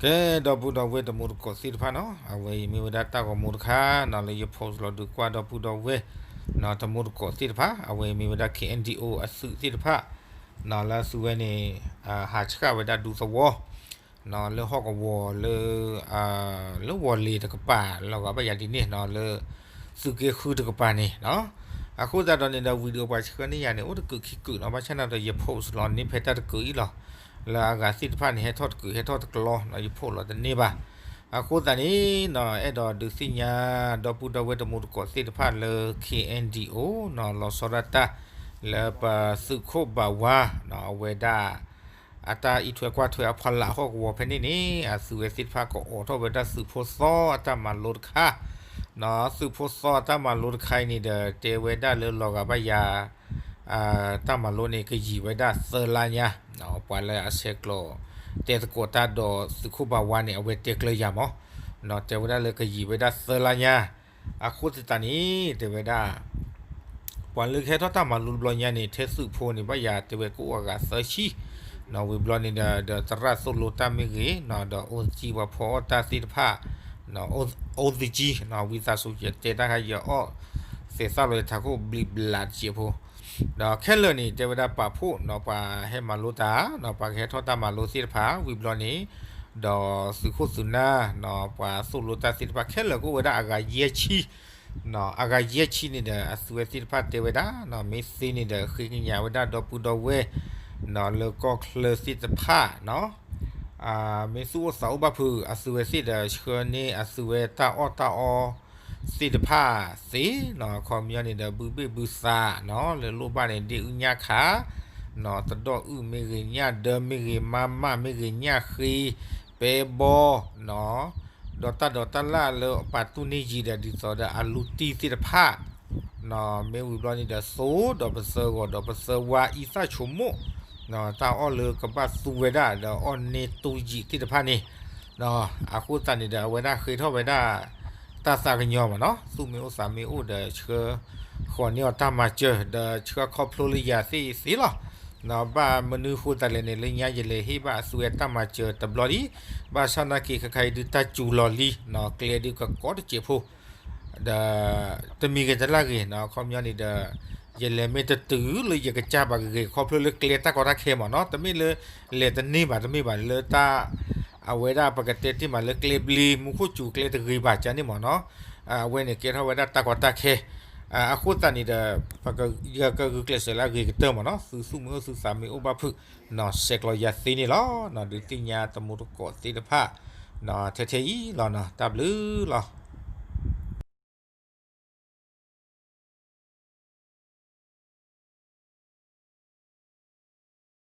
ကဲ ဒီပုၢ်ဒီဝဲၢ်တမူတကိးသ့ၣ်တဖၣ်နီၤ, အဝဲအံၤမ့ၢ်ဝဲဒၣ်တၢ်ဂီၤမူတခါနီၤ လၢယ post လီၤဒုးကွၢ်ဒီပုၢ်ဒီဝဲၢ်နီၤ တမူတကိးသ့ၣ်တဖၣ် အဝဲအံၤမ့ၢ်ဝဲဒၣ် K N D O အသုးသ့ၣ်တဖၣ်နီၤ လၢအသုးဝဲန့ၣ် ဟးဆှၣ်ဝဲဒၣ်ဒူသဝီနီၤ လၢဟီၣ်ကဝီၤလၢ လၢဝီၤလ့ၤတကပၤ လီၤဂာ်ဘၣ်ယၤဒ်န့ၣ်နီၤ လၢ သုးက့ဃုတကပၤန့ၣ်နီၤ. အဃိသတးဒီးန့ၣ်ဒီး video ပှၤဆှၢန့ၢ်ယၤန့ၣ် အိၣ်တကုာ်ခံကုာ်နီၤ ဘၣ်ဆၣ်န့ၣ်ဒီး ယ post လီၤန့ၢ်ဖဲတၢ်တကုာ်အံၤလီၤ. လၢအဂၤသ့ၣ်တဖၣ်န့ၣ် ဟဲထီၣ်တကုာ် ဟဲထီၣ်တကျီနီၤ ယ post လီၤတန့ၢ်ဘၣ်. အဃိသတးန့ၣ်နီၤ အဲၣ်ဒိးဒုးသ့ၣ်ညါ ဒီပုၢ်ဒီဝဲၢ်တမူတကိးသ့ၣ်တဖၣ်လၢ K N D O နီၤ လီၤဆီဒၣ်တၢ် လၢပသုးခိၣ်ဘၣ်ဝါနီၤ အဝဲဒၣ် အတၢ်အံးထွဲကွၢ်ထွဲအဖီလာ်ဟီၣ်ကဝီၤဖဲန့ၣ်န့ၣ် အသုးဝဲသ့ၣ်တဖၣ်ကအိးထီၣ်ဝဲဒၣ်သုးဖိသီအတၢ်မၤလိတခါနီၤ သုးဖိသီအတၢ်မၤလိတခါအံၤန့ၣ်ဒီး တဲဝဲဒၣ်လၢလီၤဂာ်ဘၣ်ယၤ တၢ်မၤလိန့ၣ် ကယံာ်ဝဲဒၣ်သၢလါညါနီၤ ပှၤလၢအဆဲးကျိး တဲသကိးတၢ်ဒီးသုးခိၣ်ဘၣ်ဝါန့ၣ် အဝဲတဲကျၢၤယၤမးနီၤ တဲဝဲဒၣ်လၢကယံာ်ဝဲဒၣ်သၢလါညါ အဃိသတးန့ၣ် တဲဝဲဒၣ် ပှၤလၢကဟဲထီၣ်တၢ်မၤလိတဘျီညါန့ၣ် ထဲသုးဖိန့ၣ် ဘၣ်ယၤတဲဝဲကအိၣ်အဂၤသၢဆံနီၤ ဝံၤဘျီန့ၣ်ဒီး ဒီးသရၣ်သိၣ်လိတၢ်မ့ၢ်ဂ့ၤနီၤ ဒီးအိၣ်သကံပှၤဖီအီၣ်တၢ်သ့ၣ်တဖၣ် အိၣ်သကံနီၤ ဝံသးစူၤယတဲတၢ်ခါ ယအီၣ်သဲးသၣ်လီၤယထးခိၣ်ဘျံးဘျးတစဲးဖိ ဒီးခဲလၢာ်န့ၣ် တဲဝဲဒၣ်ပာ်ဖှိၣ်နီၤ ပှၤဟဲမၤလိတၢ်နီၤ ပှၤကဟဲထီၣ်တၢ်မၤလိသ့ၣ်တဖၣ် ဝံၤဘျီန့ၣ် ဒီးသုးခိၣ်သုးနၢ်နီၤ ပှၤသိၣ်လိတၢ်သ့ၣ်တဖၣ် ခဲလၢာ်ကအိၣ်ဝဲဒၣ်အဂၤယဲၢ်ဆံနီၤ အဂၤယဲၢ်ဆံန့ၣ်ဒီး အသုးဝဲသ့ၣ်တဖၣ်တဲဝဲဒၣ်နီၤ မ့ၢ်သ့န့ၣ်ဒီး ဃ့ကညးဝဲဒၣ်ဒီပုၢ်ဒီဝဲၢ်နီၤ လၢကီၢ်ချၢသ့ၣ်တဖၣ်နီၤ မ့ၢ်သူၣ်အိၣ်သးအိၣ်ဘၣ်ဖုး အသုးဝဲသ့ၣ်ဒီး ဆှၢန့ၢ်အသုးဝဲတၢ်အီၣ်တၢ်အီသ့ၣ်တဖၣ်သ့နီၤ ခီပညီန့ၣ်ဒီး ဘုဘ့ၣ်ဘုသးနီၤ လၢလိၣ်ဘၣ်န့ၣ် ဒ့ၣ်အုၣ်ညၣ်ခးနီၤ တဒီၣ်အုၣ်မ့ၢ်ဂ့ၤ ညၣ်ဒၢမ့ၢ်ဂ့ၤ မါမၢ်မ့ၢ်ဂ့ၤ ညၣ်ဃ့ ပဲဘီနီၤ ဒီးတၢ်ဒိးတၢ်လၣ်လၢပာ်တူၢ်န့ၢ်ယံၤဒီး ဒ်သိးဒီးအလူတံၢ်သ့ၣ်တဖၣ် မ့ၢ်ဝံၤဘျီန့ၣ်ဒီး သိဒီးပသၢဂီၤဒီးပသၢဝါ အံသၣ်ဆိမိၣ် တၢ်အီၣ်လၢကဘၣ်သူဝဲဒၣ်ဒီးအီၣ်န့ၢ်တူၢ်ယံာ်သ့ၣ်တဖၣ်န့ၣ် အဃိသတးန့ၣ်ဒီး အဝဲဒၣ်ဃ့ထီၣ်ဝဲဒၣ် တၢ်သးကညီၤမးနီၤ သူၣ်မ့ၢ်အိၣ်သးမ့ၢ်အိၣ်ဒီး ဆှၢဃီၤန့ၢ်အီၤတၢ်မၤစၢၤ ဒီးဆှၢခီဖျိလၢယၤသ့ၣ်သ့လီၤ. ဘၣ်မနုၤဃိသတးလဲၣ်န့ၣ် လၢညါယလဲၤဟ့ၣ်ဘၣ်အသုးဝဲတၢ်မၤစၢၤတဘျီလံ ဘၣ်ဆၣ်နာ်က့ၤခါခါအံၤဒုးတၢ်စူၤလီၤလံနီၤ ကျဲဒုးကကီတစဲးဖိ ဒီး တမံၤဂ့ၤတလၢ်ဂ့ၤနီၤ ခီပညီန့ၣ်ဒီး ယလဲၤမ့ၢ်တတုၤလၢယကစၢ်ဘၣ်ဂ့ၤဂ့ၤ ခီဖျိလၢကျဲတၢ်ကီတၢ်ခဲမးနီၤ တမ့ၢ်လၢ လဲၤတန့ၢ်ဘၣ်တမ့ၢ်ဘၣ်လၢတၢ် အဝဲဒၣ်ပကတဲတ့ၢ်မးလၢကျဲဘျ့ မူခိၣ်စူၤကျဲတဂ့ၤဘၣ်ကန့ၣ်မးနီၤ အဝဲန့ၣ်ကဲထီၣ်ဝဲဒၣ်တၢ်ကီတၢ်ခဲ အဃိသတးန့ၣ်ဒီး ပကဂုာ်ကျဲးစၢးလၢအဂ့ၤကတၢၢ်မးနီၤ သုသူၣ်မ့ၢ်အိၣ်သုသးမ့ၢ်အိၣ်ဘၣ်ဖုးနီၤ ဆဲးကျိးယၤသ့န့ၣ်လီၤ. ဒုးသ့ၣ်ညါတမူတကိးသ့ၣ်တဖၣ် ထဲထဲအံၤလီၤနီၤ တၢ်ဘျုးလီၤ.